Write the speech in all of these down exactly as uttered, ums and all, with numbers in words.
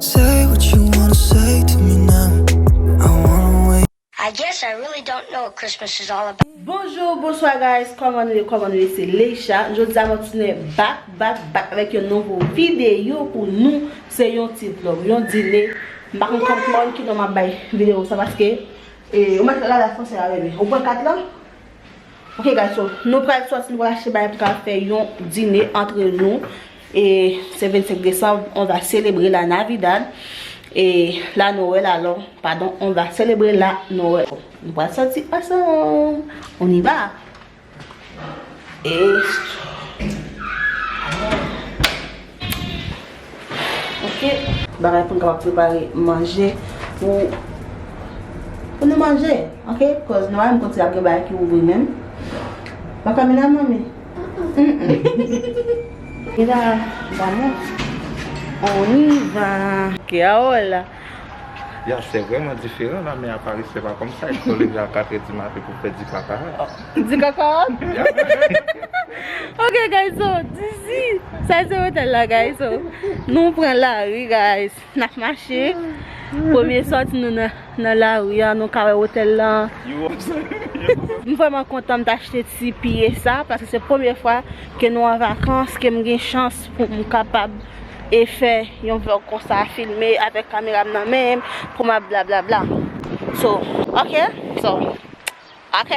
Say what you wanna say to me now. I wanna wait. I guess I really don't know what Christmas is all about. Bonjou, bonswa guys, kòman nou ye, kòman nou ye, se Leisha. Jodi a mwen tounen back, back, back avèk yon nouvo videyo pou nou. Se yon ti vlog, yon dine. M pa konn kòman ki non m ap bay videyo sa paske, eh, ou mèt gade fransè a, bebe. Ou pran kat lan? Ok, guys, so, nou pral sòti, nou pral achte bagay pou ka fè yon dine antre nou. E se vennsenk desanm, on va célébrer la Navidad. E la Noël, alò, padon, on va célébrer la Noël. Nou pral sòti ansanm. On y va. E Ok. Bagay pou n kapab prepare manje pou, pou nou manje. Ok? Cause nou pa menm konn si ap gen bagay ki ouvri menm. Pa kamera, manmi. Mm-mm. E la, vamos. On y va. Que ahora. Ya, se vrèman diferan la, men a Paris se pa kòmsa. Èske w leve a kat è di maten pou fè di kaka? Di kaka? Ok, guys, so, disi, sa se otèl la, guys, so, nou pran lari, guys, n ap mache. Premye sòti nou nan, nan lari a, nou ka wè otèl la. M vrèman kontan m t achte ti piye sa, paske se premye fwa ke nou an vakans, ke m gen chans pou m kapab e fè yon vlog konsa, filme avèk kamera m nan men m, pou m ap blablabla. So, ok, so, ok.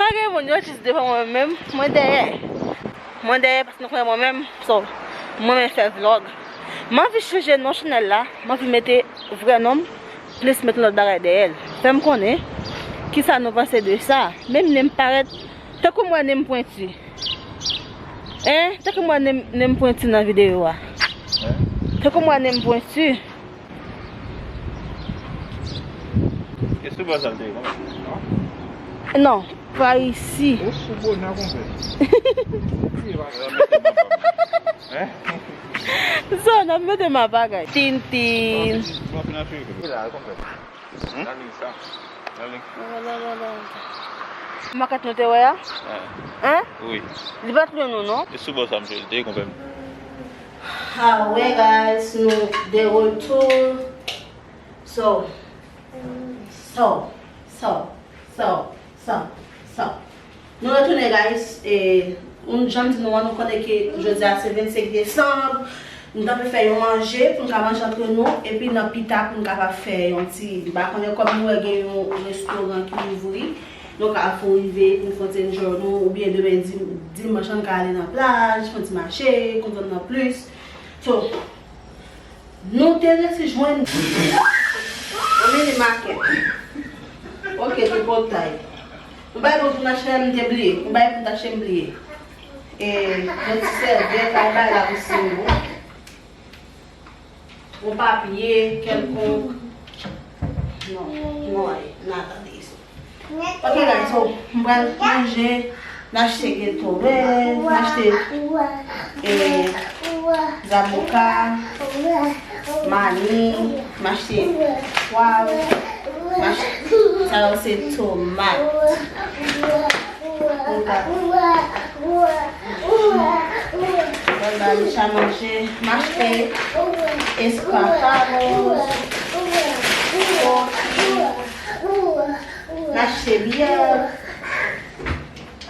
Ok, moun yo jis devan mwen menm, mwen dèyè. Mwen dèyè paske nou konnen mwen menm, so, mwen menm fè vlog. M anvi chanje non chanèl la, m anvi mete vrè non m, plis mete lòt bagay dèyè l. Fè m konnen kisa nou panse de sa. Menm nen m parèt, tankou m wè nen m pwenti. Hein? Tankou m wè nen m, nen m pwenti nan videyo a. Hein? Tankou m wè nen m pwenti. E sou bò sa l te ye konsa, non? Non, pa isi. Ou sou bò nan konpè. Hein? Zòn ap mete m a bagay. Tintin. Bon, fin, bon, fin nan cheve. E la, konpè. Hmm? Nan liy sa. Nan liy. Makèt nou te wè a? Hein? Wi. Li pa t lwen nou, non? E sou bò sa, misye, li te ye konpè m. Ah, ouais, guys, nou de retour. So, so, so, so, so, so. Nou retounen, guys. E, nou, jan m di nou an, nou konnen ke jodi a se vennsenk desanm. Nou t anvi fè yon manje pou n ka manje antre nou. Epi nan pita pou n kapab fè yon ti, m pa konnen, kòm nou wè gen yon restoran ki ouvri. Nou ka fè rive pou n fè yon ti enjoy nou. Oubyen demen di-, dimanch, ann ka ale nan plaj, fè yon ti mache, konn zòn nan plis. So, nou te resi jwenn yon mini makèt. Ok, tripotay. M bay pou n achte, m te bliye. M bay pou n achte, m bliye. E, yon ti sèvyèt, al bay la pou sou. Yon papye kèlkonk. Non, non, nada de eso. Ok, guys, so, m pral manje, n achte geto vè, n achte, eh, zaboka, mani, m achte pwav, m achte, sa yo se tomat. Mwen ba Leisha manje, m achte escarpados, koki, m achte byè,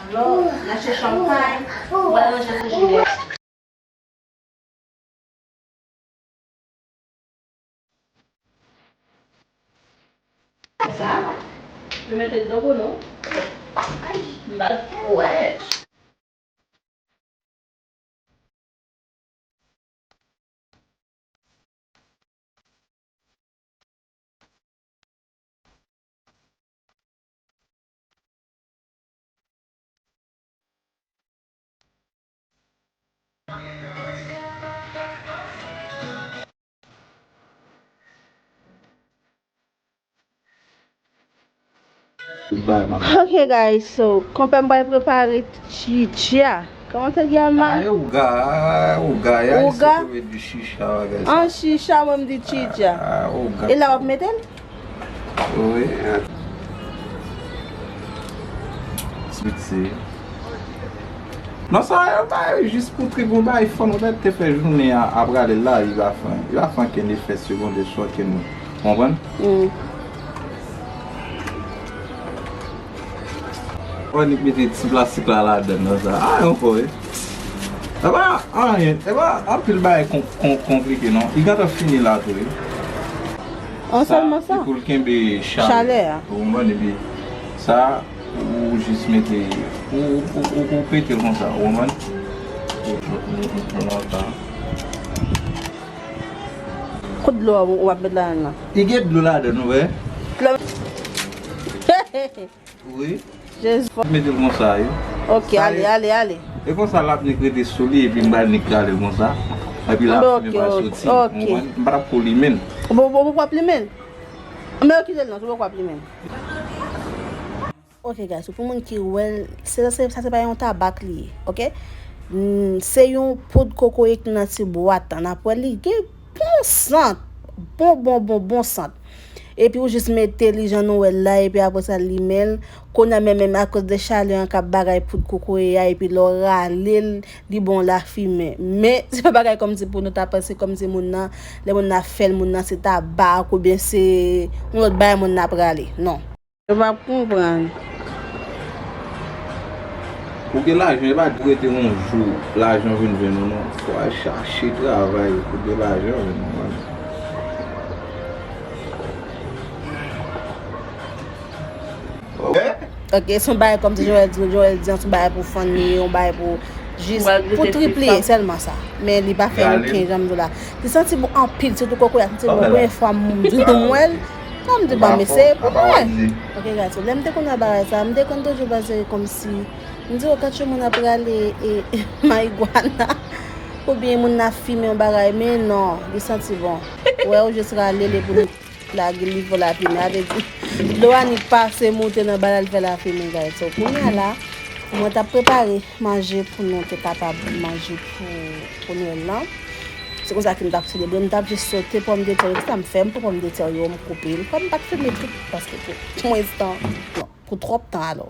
alò, m achte chanpay, mwen manje pou jounen. Sa, yo mete l nan kono. Ay, m pa t wè. Ok, guys, so, konpè m pral prepare chicha. Kòman se di a, ma? Ah, e ouga, ah, ouga, ya, ouga? Chicha, bagay sa. An chicha, mwen m di chicha. Ah, ouga. E la w ap mete l? Wi. Switi. Non, sa yo bay jis pou trip, yon bagay fun, ou mèt te fè jounen an ap rale l la, li pa fè, li pa fè ankenn efè segondè sou ankenn moun. Ou konprann? Mm. Ou annik mete ti plastik la ladan nan sa. A, yon fò, wi. E pa anyen, e pa anpil bagay kon, kon, konplike, non. Li gentan fini la tou, wi. An, sa, sèlman sa? Pou l kenbe chalè. Chalè a. Ou konprann, epi sa, ou jis mete, ou, ou, ou, ou pete l konsa, ou konprann? Ou, ou, ou, ou pran sa. Kot dlo a w ap met ladan nan? Li gen dlo ladan, ou wè? Dlo. Wi. Jezi. Mete l konsa, wi. Ok, ale, ale, ale. E konsa l ap nik rete sou li, epi m pral nik rale l konsa. Epi la fimen pral soti, ou konprann? M pa t ap ko limen l. Ou poko ap limen l? Men yo kite l non, ou poko ap limen l. Ok, guys, so pou moun ki wè l, se, se, sa se pa yon tabak li ye, ok? Mm, se yon poud kokoye ki nan ti bwat la. N ap wè li gen bon sant. Bon, bon, bon, bon sant. Epi ou jis mete li jan nou wè l la, epi apre sa limen l. Kounye a menm, menm akoz de chalè an k ap bagay poud kokoye a, epi lè w rale l, li bon lafimen. Men, se yon bagay kòmsi pou nou ta panse kòmsi moun nan, lè moun nan ap fè l, moun nan se tabak oubyen se yon lòt bagay moun nan ap rale. Non. Yo p ap konprann. Ou gen lajan, e pa di rete yon jou, lajan vin jwenn ou non. Fò w al chache travay pou gen lajan vin jwenn ou. Ok, se yon bagay kòmsi Joel di, Joel di an, se yon bagay pou fun li ye, yon bagay pou jis pou trip li ye sèlman sa. Men li pa fè okenn jan m di w la. Li santi bon anpil, sitou kokoye a, santi bon. Premye fwa m di nou m wè l, non, m di bon, men se pou mwen. Ok, guys, so lè m te konn wè bagay sa, m te konn toujou panse kòmsi, m di, oh, gad yon moun ap rale e, e, marijuana, oubyen moun ap fimen yon bagay, men non, li santi bon. Wè, ou jis rale l epi ou lage l, li bon lafimen. Sa vle di, dlo a nik pase moute nan ba l, al fè lafimen, guys. So, kounye a la, mwen t ap prepare manje pou nou te kapab manje pou, pou Nwèl lan. Se konsa ke m t ap selebre. M t ap jis sote pòmdetè yo. Kisa m fè? M pran pòmdetè yo, m koupe l. Kòm m pa t filme tout, paske pou, pou enstan, non, pou twòp tan, alò,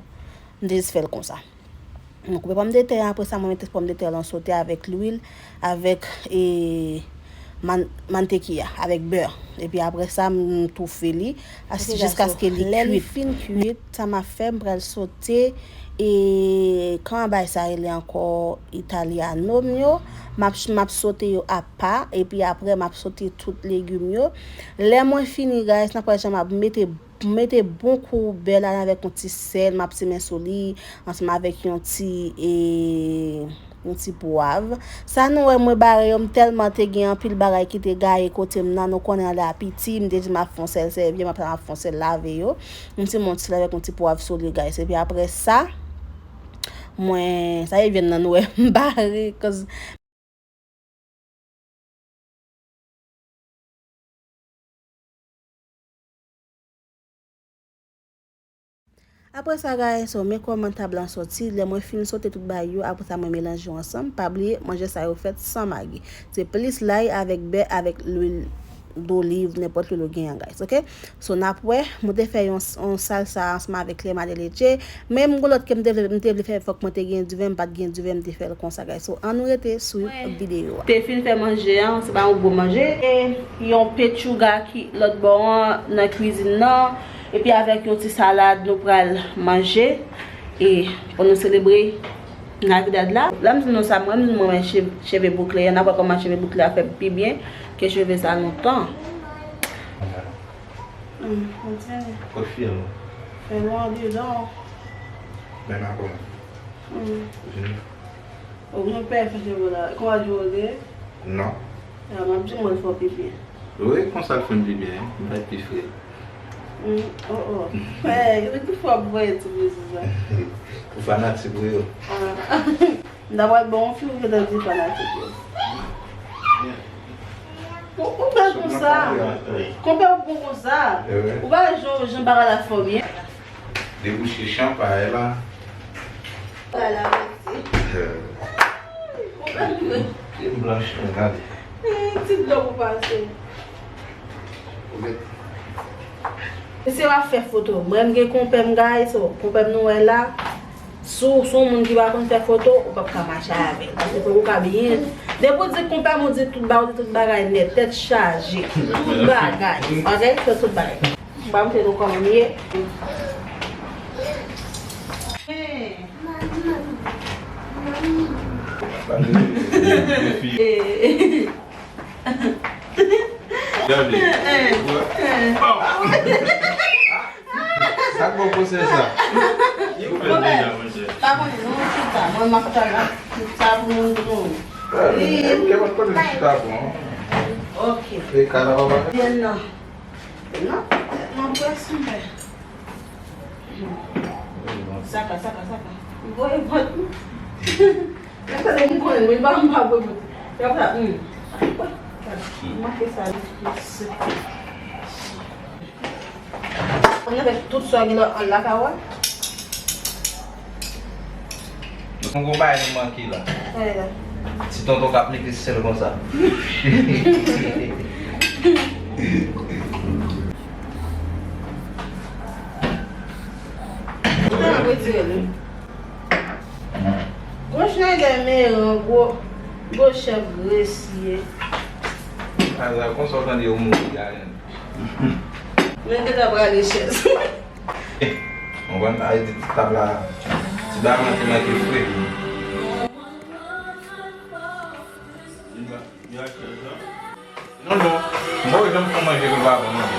m te jis fè l konsa. M koupe pòmdetè a, apre sa, mwen mete pòmdetè lan sote avèk lwil, avèk, e, man-, mantekiya, avèk bè. Epi apre sa, m toufe li, as-, jiskaske li kuit. Lè li fin kuit, sa m ap fè, m pral sote, e, kòman bagay sa rele ankò, italiano m yo. M ap, m ap sote yo apa, epi apre, m ap sote tout legim yo. Lè mwen fini, guys, n ap wè jan m ap mete Mete bon kou bè ladan avèk yon ti sèl, m ap simen sou li, ansanm avèk yon ti, e, yon ti pwav. Sa nou wè mwen bare yo, m tèlman te gen anpil bagay ki te gaye kote m nan, nou konnen anlè a piti, m te di m ap fè yon sèl sèvi, m ap, m ap fè yon sèl lave yo. M simen yon ti sèl avèk yon ti pwav sou li, guys. Epi apre sa, mwen, sa e vyann nan nou wè m bare, 'cause Apre sa, guys, so, men kòman tab lan sòti. Lè mwen fin sote tout bagay yo, apre sa, mwen melanje yo ansanm. Pa bliye, manje sa yo fèt san magi. Se plis lay avèk bè, avèk lwil doliv, nenpòt lwil ou genyen, guys, ok? So, n ap wè, mwen te fè yon, yon salsa ansanm avèk crema de leche. Men m gon lòt ke m te vle, m te vle fè, fòk mwen te gen diven, m pa t gen diven, m te fè l konsa, guys. So, ann nou rete sou videyo a. Te fin fè manje an, se pa yon gwo manje. E yon pechuga ki lòt bò an nan kwizin nan. Epi avèk yon ti salad, nou pral manje. E pou nou selebre Navidad la. Lè m di nou sa, mwen menm mwen cheve, cheve boukle an, n ap wè kòman cheve boukle a fè pi byen ke cheve sa lontan. Hmm, kontine. Kot fi an? Fè nwa dedan. Men akò. Hmm. Vini. Ou konn pè fè cheve la. Kòman di w ye? Non. A, m ap di mwen fò pi byen. Wi, konsa l fin pi byen, m fè pi fre. Hmm, oh, oh. Hey, se ki fwa pou voye ti mesaj sa? Pou fanatik ou yo. Ah. M ta pral ba w yon fi ou gentan di fanatik yo. Ou, ou bèl konsa. Konpè ou bon konsa. Ou pa jan, jan bagay la fè w byen. Debouche chanpay la. Ala mèsi. Konpè ou. Pye m blanch, men gade. Eh, ti dlo pou pase. Ou mèt. Mesye w ap fè foto. Mwen m gen konpè m, guys, so, konpè m nou wè la. Si w se yon moun ki pa konn fè foto, ou p ap ka mache avè l. Paske fòk ou ka byen. Depi w di konpè m, ou di tout ba, ou di tout bagay nèt, tèt chaje. Tout bagay. Ok? Fè tout bagay. M pa montre nou kòman m ye. Gade. Sa k ba w konsèy sa? Ou fè deja, monchè. Pa konnen, non, chita. Mwen, m ap tann la. Chita pou moun, pou moun. Kè pa t konnen chita bon. Ok. E ka la, papa? Byen, non. Non, non, prèske, men. Saka, saka, saka. Voye vòt. Mwen sa te m konnen, mwen pa m pa voye vòt. Y ap sa, hmm. Manke sa, li, li se. Ann avèk tout sa gen nan anndan la, ka wè. Donk, yon bagay nou manke la. Gade la. Ti tonton k ap mete sèl konsa. Nan, retire li. Gwo Schneider Meran, gwo, gwo chèf gresiye. Aza, konsa w tande yo mouri a, menm. Men gentan prale chèz. Mwen konn a di ti tab la, ti ba manje manke fre. Non, non. Mwen janm fè manje pou l pa bon, non.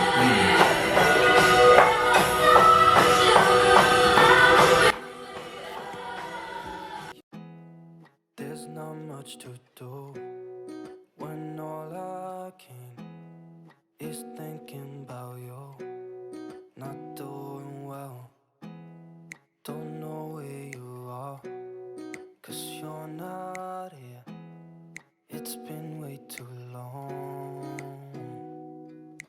There's not much to do when all I can is thinking about you. Not doing well. Don't know where you are, 'cause you're not here. It's been way too long.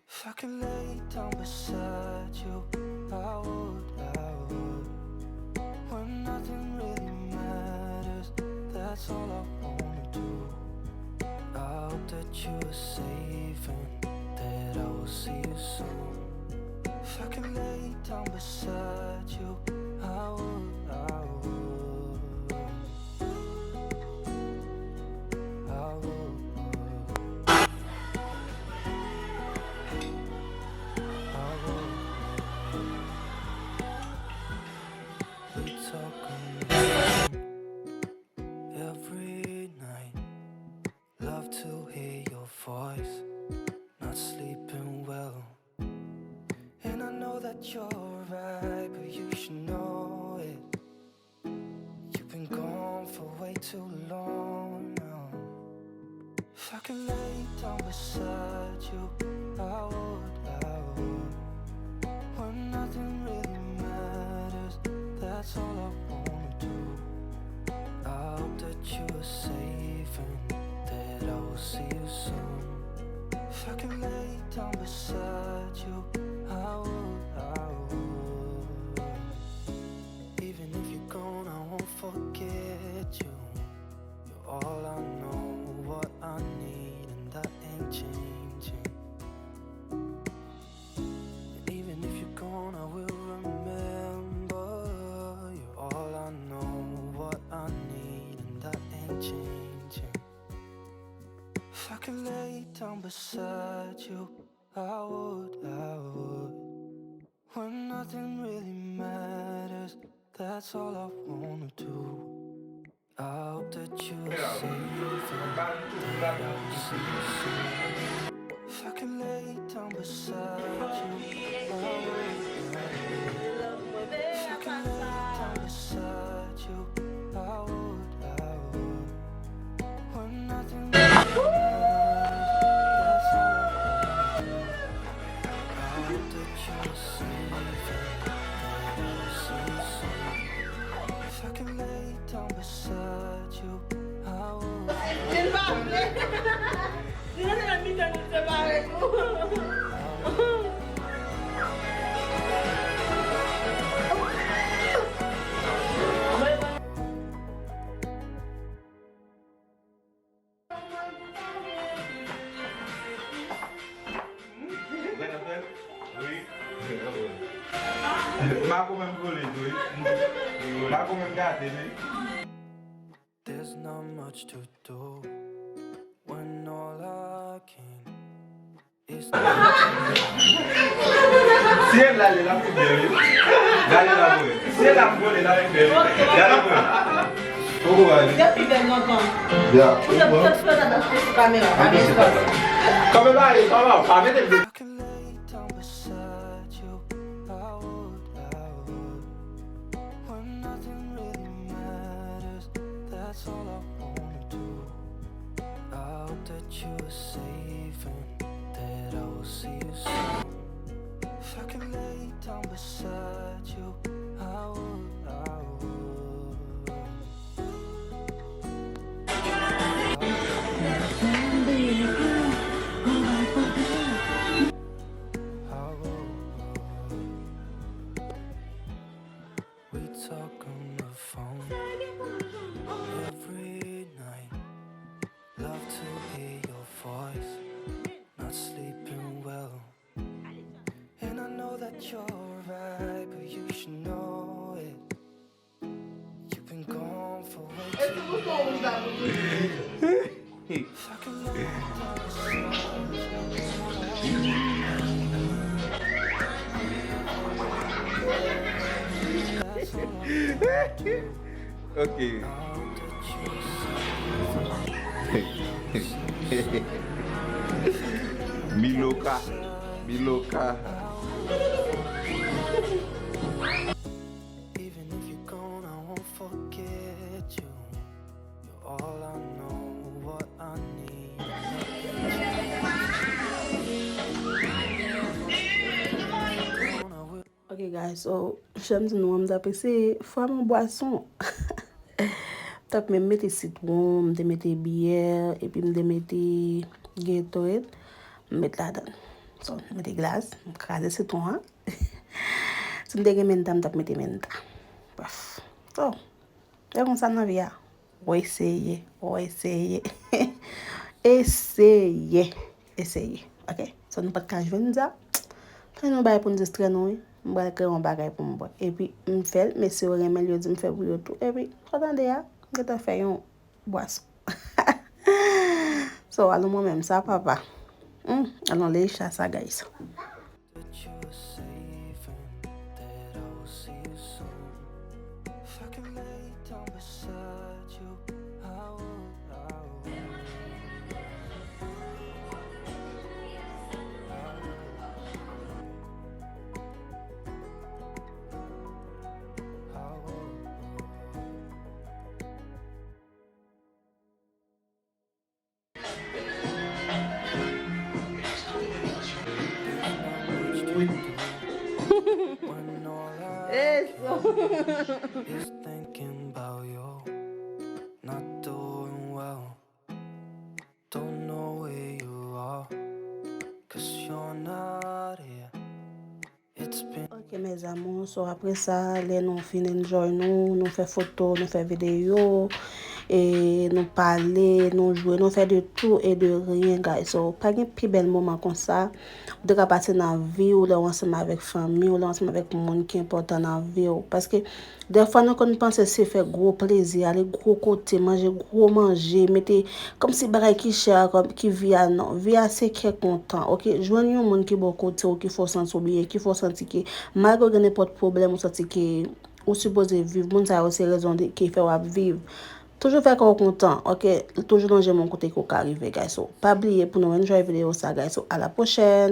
If I could lay down beside you, I would, I would. When nothing really matters, that's all I wanna do. I hope that you are safe and that I will see you soon. If I could lay down beside you, I would, I would. I would, I would. We talk on the phone every night. Love to hear your voice. Not sleeping well. And I know that you're right, but you should know it. You've been gone for way too long now. If I could lay down beside you, I would, I would. When nothing really matters, that's all I wanna do. I hope that you are safe and that I will see you soon. If I could lay down beside you, I would, I would. Even if you're gone, I won't forget you. You're all I know, what I need, and that ain't changing. And even if you're gone, I will remember. You're all I know, what I need, and that ain't changing. If I could lay down beside you, I would, I would. When nothing really matters, that's all I wanna do. I hope that you are safe and that I will see you soon. If I could lay down beside you, I would, I would. If I could lay down beside you, I would, I would. When nothing really matters, that's all I wanna do. I hope that you are safe and that I will see you soon. If I could lay down beside you, I would. Vin pa vle. Si nou te nan mitan nou separe nou. Marco menm vole tou wi. Marco menm gate wi. There's not much to do when all I can is Si e la li la pi bèl wi. Gade la vole. Si e la vole la pi bèl wi. Gade vole. Poko wale. Depi bèl lontan. Ya. Ou te pou te fè nan sou kamera, pa gen espwa. Kòman ba e, kòman? Pa mete I can lay down beside you. I would, I would. When nothing really matters, that's all I wanna do. I hope that you are safe and that I will see you soon. If I can lay down beside you, I would, I would. We talk on the phone every night. Love to hear your voice. Not sleeping well. And I know that you're right, but you should know it. You've been gone for way too long. Ok. Miloka. Miloka. Even if you're gone, I won't forget you. You're all I know, what I need. Ok, guys, so, jan m di nou an, m t ap eseye fè yon bwason. M t ap menm mete sitwon, m te mete byè, epi m te mete Gatorade. M met ladan. So, m mete glas, m kraze sitwon an. Si m te gen menta, m t ap mete menta. Bref. So, e konsa nan vi a. Ou eseye, ou eseye. Eseye, eseye. Ok? So, nou pa t ka jwenn sa. Fè nou bay pou n distrè nou, wi. M pral kreye yon bagay pou m bwè. Epi, m fè l, mesye yo renmen l, yo di m fè pou yo tou. Epi, sa w tande a, m gentan fè yon bwason. So, alon mwen menm sa, papa. Hmm, alon Leisha sa, guys. That you are safe and that I will see you soon. If I can lay down beside you, I will, I will. Eso. Is thinking about you, not doing well. Don't know where you are, 'cause you're not here. It's been Ok, mes amours, so apre sa, lè nou fin enjoy nou, nou fè foto, nou fè videyo, e nou pale, nou jwe, nou fè de tout et de rien, guys. So, pa gen pi bèl moman konsa ou te ka pase nan vi w, lè w ansanm avèk fanmi w, lè w ansanm avèk moun ki enpòtan nan vi w. Paske, dèfwa, nou konn panse se fè gwo plezi, ale gwo kote, manje gwo manje, mete kòmsi bagay ki chè a, kòm, ki vi a, non. Vi a se kè kontan, ok? Jwenn yon moun ki bò kote w, ki fè w santi w byen, ki fè w santi ke malgre w gen nenpòt pwoblèm, ou santi ke ou sipoze viv, moun sa yo se rezon de, ki fè w ap viv. Toujou fè kè w kontan, ok? Toujou lonje men w kote ke w ka rive, guys. So, pa bliye pou nou enjoy videyo sa, guys. So, à la prochaine!